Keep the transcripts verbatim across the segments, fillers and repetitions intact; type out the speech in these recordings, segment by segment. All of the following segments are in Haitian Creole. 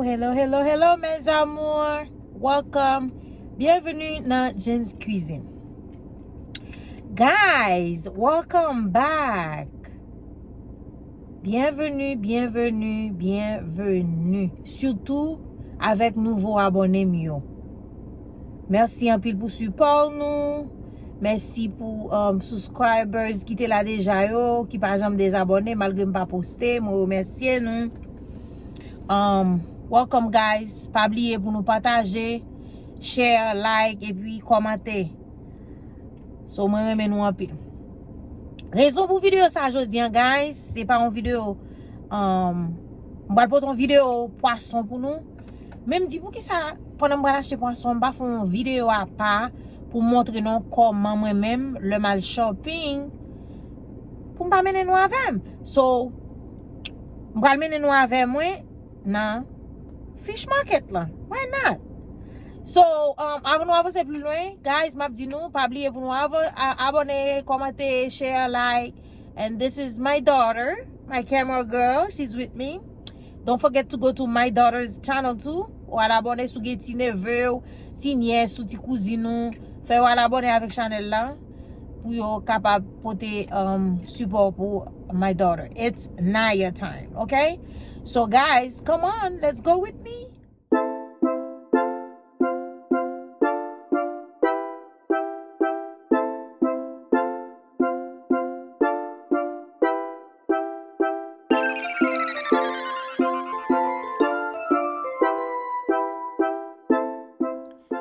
Hello, hello, hello, mes amours. Welcome. Bienvenue dans Jen's Cuisine. Guys, welcome back. Bienvenue, bienvenue, bienvenue. Sitou avèk nouvo abòne m yo. Mèsi anpil pou sipò nou. Mèsi pou um, subscribers ki te la deja yo, ki pa janm dezabòne malgre m pa poste. Mwen remèsye nou. Um, welcome guys. Pa bliye pou nou pataje, share, like epi kòmante. So mwen renmen nou anpil. Rezon pou videyo sa jodi an guys, se pa yon videyo um, m pral pote yon videyo pwason pou nou. Men m di poukisa pandan m pral achte pwason, m pa fè yon videyo apa pou montre nou kòman mwen menm lè m al shopping pou m pa mennen nou avè m. So, m pral mennen nou avè mwen nan fish market lan. Why not? So, um, avan nou avanse pli lwen, guys, m ap di nou, pa bliye pou nou abone, kòmante, share, like. And this is my daughter, my camera girl. She's with me. Don't forget to go to my daughter's channel too. Ou al abòne si w gen ti neve w, ti nyès ou, ti kouzin ou. Fè yo al abòne avèk chanèl la pou yo kapab pote um, sipò pou my daughter. It's Naya time, okay? So guys, come on, let's go with me.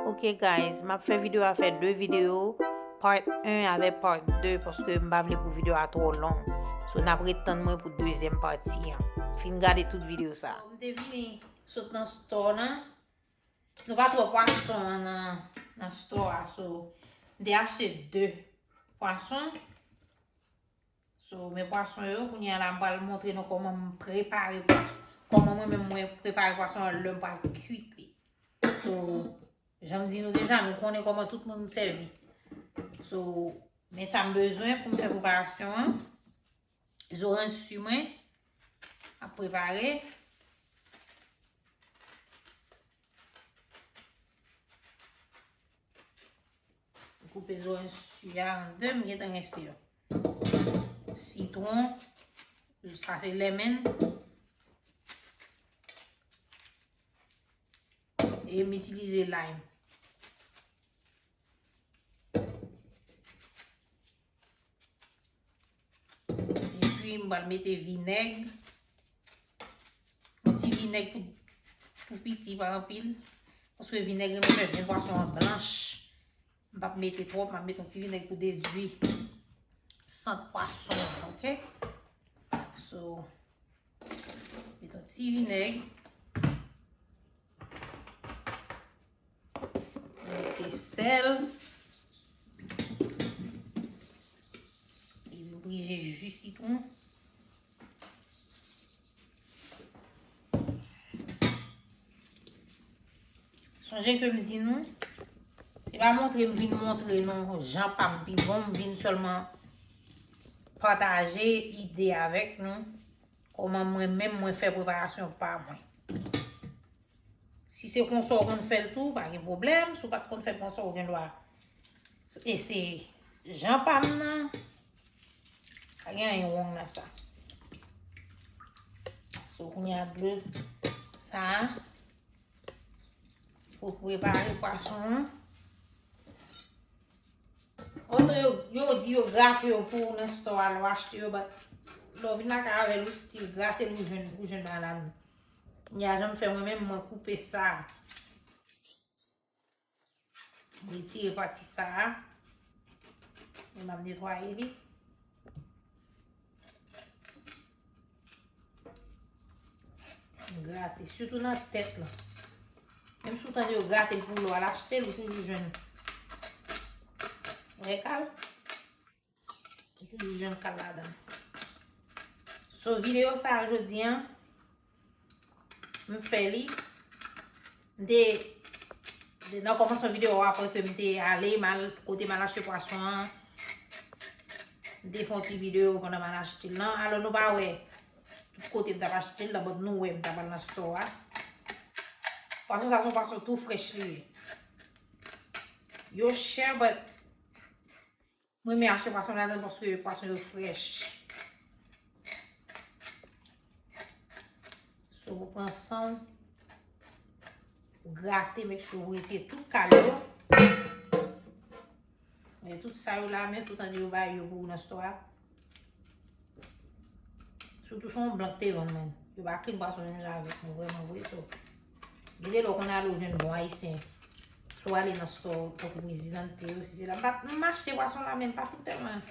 Ok guys, m ap fè videyo a fè de videyo, part en avèk part de, paske m pa vle pou videyo a twò long. So n ap ret tann mwen pou dezyèm pati an. Fin gade tout videyo sa. M te vini sot nan store nan. Nou pa t wè pwason an nan, nan store a. So, m te achte de pwason. So, men pwason yo, kounye a la, m pral montre nou kòman m prepare pwason. Kòman mwen menm mwen prepare pwason an lè m pral kuit li. So, jan m di nou deja, nou konnen kòman tout moun sèvi. So, men sa m bezwen pou m fè preparasyon an. Zoranj si mwen ap prepare. M koupe zoranj si a an de, m gentan rense yo. Sitwon, sa se lemon. E m itilize lime. Epi m pral mete vinèg. Yon ti vinèg pou, pou piti, pa anpil. Paske vinèg renmen fè vyann pwason an blanch. M p ap mete twòp, m ap mete yon ti vinèg pou dedwi sant pwason an, ok? So, mete yon ti vinèg. Mete sèl. Epi m prije ji sitwon. Sonje ke m di nou, se pa montre m vin montre nou jan pa m pi bon, m vin sèlman pataje ide avèk nou, kòman mwen menm mwen fè preparasyon pa mwen. Si se konsa w konn fè l tou, pa gen pwoblèm. Si w pa t konn fè l konsa, ou gen dwa eseye jan pa m nan. Pa gen anyen wrong nan sa. So, kounye a dlo sa a, pou prepare pwason an. Oto yo, yo di yo grate yo pou ou nan store a, lè w achte yo, but lè w vin lakay avè l, ou still grate l, ou jwenn, ou jwenn banana. Kounye a, jan m fè mwen menm, mwen koupe sa. Retire pati sa a. E m ap netwaye li. Grate, sitou nan tèt lan. Menm si w tande yo grate l pou lè w al achte l, ou toujou jwenn. Wè kal? Ou toujou jwenn kal ladan. So, videyo sa a jodi an, m fè li. M te, te nan kòmansman videyo a, apre ke m te ale, m al, kote m al achte pwason an. M te fè yon ti videyo pandan m al achte l lan. Alò, nou pa wè tout kote m t ap achte l lan, but nou wè m t ap al nan store a. Pwason sa se yon pwason tou frèch li ye. Yo chè, but mwen renmen achte pwason ladan paske pwason yo frèch. So, ou pran san w, ou grate, make sure ou retire tout kal yo. Men tout sa yo la, men tout an yo bay yo pou ou nan store a. Sitou se yon blan k te vann mwen. Yo pa clean pwason menm jan avèk mwen, vrèman vre, so. Gen de lè w konn ale w jwenn bon ayisyen. Si w ale nan store tankou Presidente yo, si se la. M pa, m achte pwason la, men m pa fin tèlman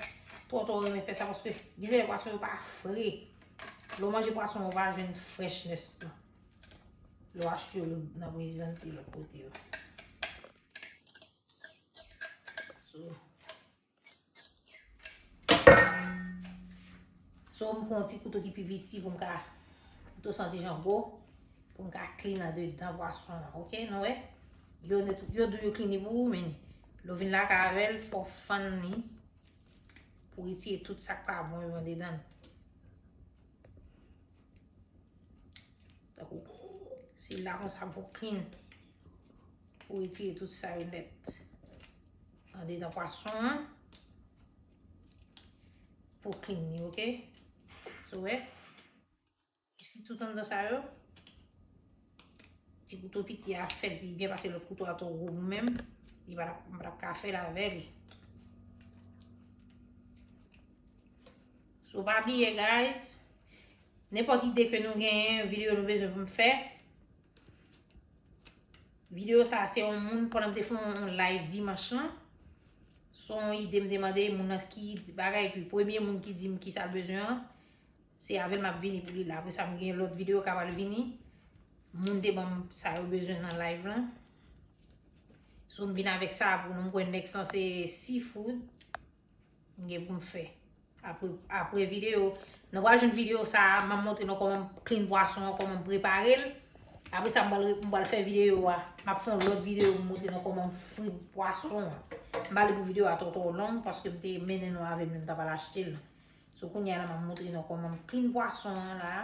twò twò renmen fè sa, paske gen de lè pwason yo pa fre. Lè w manje pwason, ou pa jwenn freshness lan. Lè w achte yo nan Presidente lòt kote yo. So, So, m pran yon ti kouto ki pi piti pou m ka, kouto san ti jan gwo, pou m ka clean andedan pwason an, oke? Nou wè? Yo net, yo di w yo clean li pou ou, men lè w vin lakay avè l, fò w fann li pou retire tout sa k pa bon yo andedan l. Tankou, se la konsa pou clean, pou retire tout sa yo nèt andedan pwason an. Pou clean li, oke? So, wè. Isi tout anndan sa yo. Ti kouto piti a fè l pi byen paske lòt kouto a twò gwo pou mwen. Li pa t ap, m pa t ap ka fè l avè li. So, pa bliye, guys. Nenpòt ide ke nou genyen, videyo nou bezwen pou m fè. Videyo sa a, se yon moun, pandan m te fè yon live dimanch lan, se yon ide m te mande moun nan ki bagay, epi premye moun ki di m kisa l bezwen an, se avè l m ap vini pou li la. Apre sa, m gen lòt videyo k ap al vini. Moun te ban m sa yo bezwen nan live lan. So, m vin avèk sa pou nou, m kwè next lan se seafood. M gen pou m fè. Apre, apre videyo, nou pral jwenn videyo sa a, m ap montre nou kòman m clean pwason an, kòman m prepare l. Apre sa, m pral, m pral fè videyo a. M ap fè yon lòt videyo pou m montre nou kòman m fri pwason an. M pale pou videyo a twò twò long paske m te mennen nou avè m lè m t ap al achte l. So, kounye a la, m ap montre nou kòman m clean pwason an la.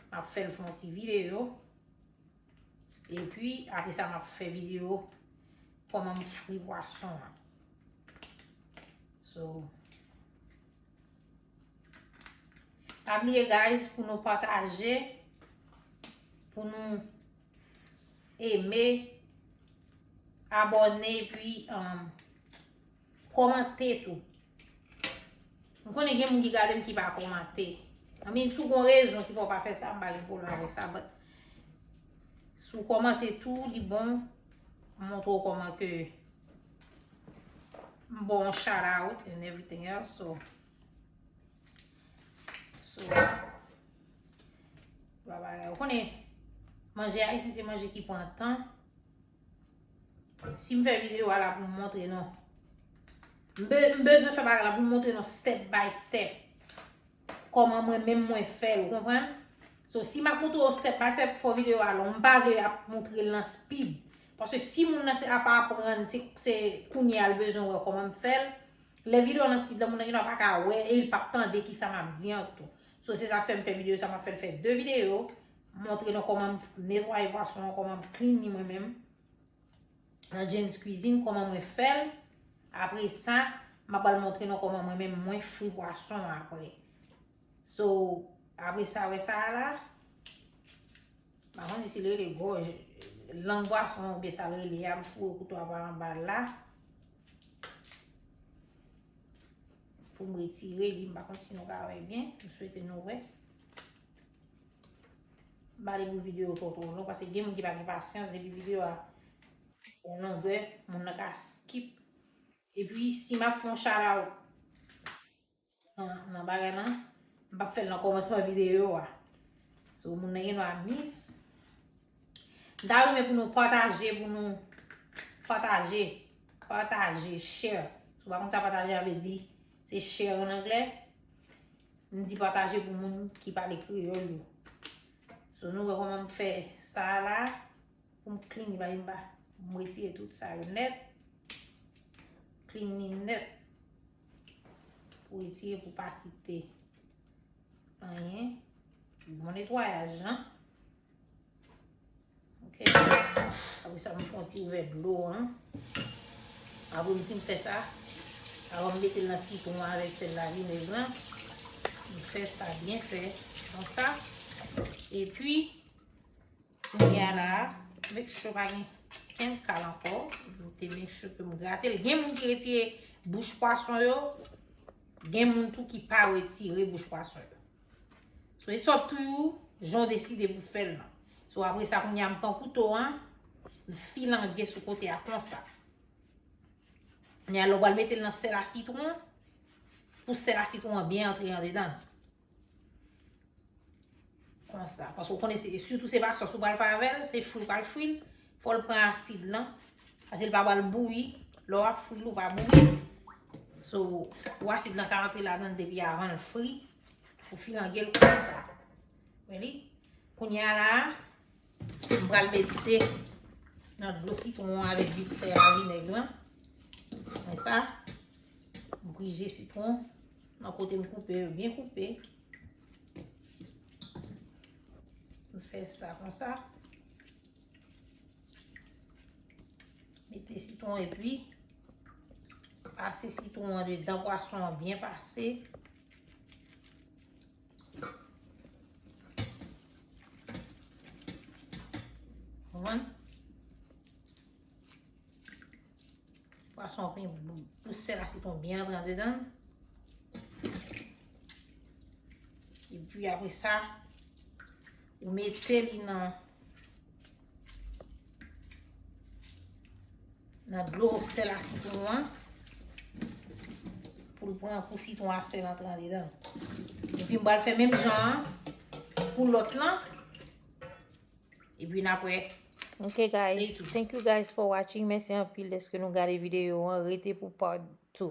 M ap fè l fè yon ti videyo. Epi, apre sa, m ap fè videyo kòman m fri pwason an. So, pa bliye, guys, pou nou pataje, pou nou eme, abòne, epi, um, kòmante tou. M konnen gen moun ki gade m ki pa kòmante. I mean, si w gon rezon ki fè w pa fè sa, m pa gen pwoblèm avèk sa, but si w kòmante tou, li bon, m montre w kòman ke m ba w yon shout out and everything else, so, so, ba bagay. Ou konnen, manje ayisyen se manje ki pran tan. Si m fè videyo a la pou m montre nou, m be-, m bezwen fè bagay la pou m montre nou step by step. Kòman mwen menm mwen fè l, ou konprann? So, si m ap montre w step by step, fò videyo a long. M pa vle ap montre l nan speed. Paske si moun nan se ap aprann, se, se kounye a l bezwen wè kòman m fè l. Lè videyo nan speed la, moun nan gendwa pa ka wè e l p ap tande kisa m ap di an tou. So, se sa fè m fè videyo sa, m ap fè l fè de videyo. Montre nou kòman m netwaye pwason an, kòman m clean li mwen menm. Nan Jen's Cuisine, kòman mwen fè l. Apre sa, m ap al montre nou kòman mwen menm mwen fri pwason an apre. So, apre sa, wè sa a la. M pa konn si l rele gòj, lang pwason oubyen sa l rele a, m foure kouto a pa anba la. Pou m retire li, m pa konn si nou ka wè byen. M swete nou wè. M pa vle pou videyo twò twò long, paske gen moun ki pa gen pasyans, depi videyo a yon longè, moun nan ka skip. Epi, si m ap fè yon shout out nan, nan bagay lan, m p ap fè l nan kòmansman videyo a. So, moun nan gen dwa miss. M ta renmen pou nou pataje, pou nou pataje, pataje, share. Si w pa konn sa pataje a vle di, se share an anglè. M di pataje pou moun ki pale kreyòl yo. So, nou wè kòman m fè sa a la. Pou m clean li, m ba, m retire tout sa yo nèt. Clean li nèt. Pou retire, pou pa kite anyen. Bon netwayaj, non? Ok, Apre sa, m fè yon ti ouvè dlo an. Apre m fin fè sa, avan m mete l nan sitwon an avèk sèl la, vinèg lan, m fè sa byen fè konsa. Epi, kounye a la, make sure pa gen kenn kal ankò. M te make sure ke m grate l. Gen moun ki retire bouch pwason yo, gen moun tou ki pa retire bouch pwason yo. So, it's up to you, jan w deside pou fè l lan. So, apre sa, kounye a, m pran kouto an, m filange sou kote a konsa. Kounye a, lè w pral mete l nan sèl a sitwon, pou sèl a sitwon an byen antre andedan l. Konsa. Paske w konnen, se, sitou se pa sòs ou pral fè avè l, se fri w pral fri l. Fò l pran asid lan. Paske l pa pral bouyi. Lè w ap fri l, ou pa bouyi. So, pou asid lan ka antre ladan l depi avan l fri. Pou filange l konsa. Wè li? Kounye a la, m pral mete nan dlo sitwon an avèk vit sèl a vinèg lan. Konsa, m prije sitwon nan kote m koupe yo byen koupe. M fè sa konsa. Mete sitwon epi pase sitwon an dedan pwason an byen pase. Konprann? Pwason an pou sèl a sitwon byen antre andedan. Epi apre sa, ou mete li nan, nan dlo sèl a sitwon an pou l pran, pou sitwon a sèl antre andedan. Epi m pral fè menm jan an pou lòt lan. Epi n ap wè. Ok, guys. Thank you, guys, for watching. Mèsi anpil dèske nou gade videyo an. Rete pou part two.